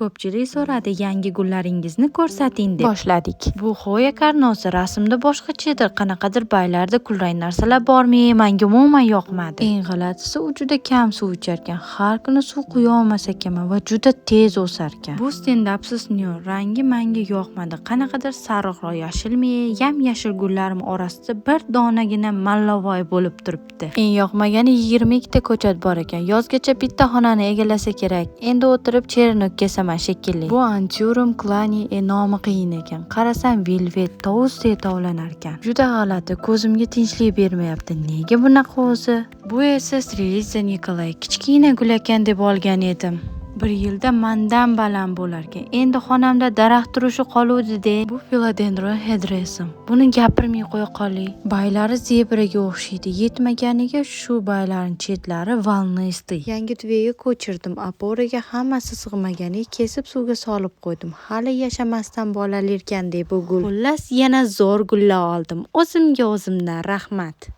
Ko'pchilik so'radi, yangi gullaringizni ko'rsating deb. Boshladik. Bu Hoya karnosi rasmda boshqacha edi. Qanaqadir baylarda kulrang narsalar bormi? Menga umuman yoqmadi. Eng g'alatisi, u juda kam suv icharkan. Har kuni suv quya olmas ekanman va juda tez o'sarkan. Bu Scindapsus Neo rangi menga yoqmadi. Qanaqadir sariqroq yashilmi? Yam-yashil gullarim orasida bir donagina mallovoy bo'lib turibdi. Eng yoqmagani 22 ta ko'chat bor ekan. Yozgacha bitta xonani egallasa kerak. Endi o'tirib черенок kesaman shekilli. Bu Anthurium klani nomi qiyin ekan. Qarasam, velvet tovusdek tovlanar ekan. Juda g'alati, ko'zimga tinchlik bermayapti. Nega bunaqa o'zi? Bu esa Strelitzia Nikolai. Kichkina gul ekan deb olgan edim. Bir yilda mandan baland bo'larkan. Endi xonamda daraxt turishi qoluvdi-de. Bu Philodendron hederaceum. Buni gapirmay qo'ya qoling. Baylari zebraga o'xshaydi. Yetmaganiga shu baylarning chetlari волнистый. Yangi tuvaga ko'chirdim. Опора ga hammasi sig'maganiga kesib suvga solib qo'ydim. Hali yashamasdan bolalarkan-de bu gul. Xullas, yana zo'r gullar oldim. O'zimga o'zimdan rahmat.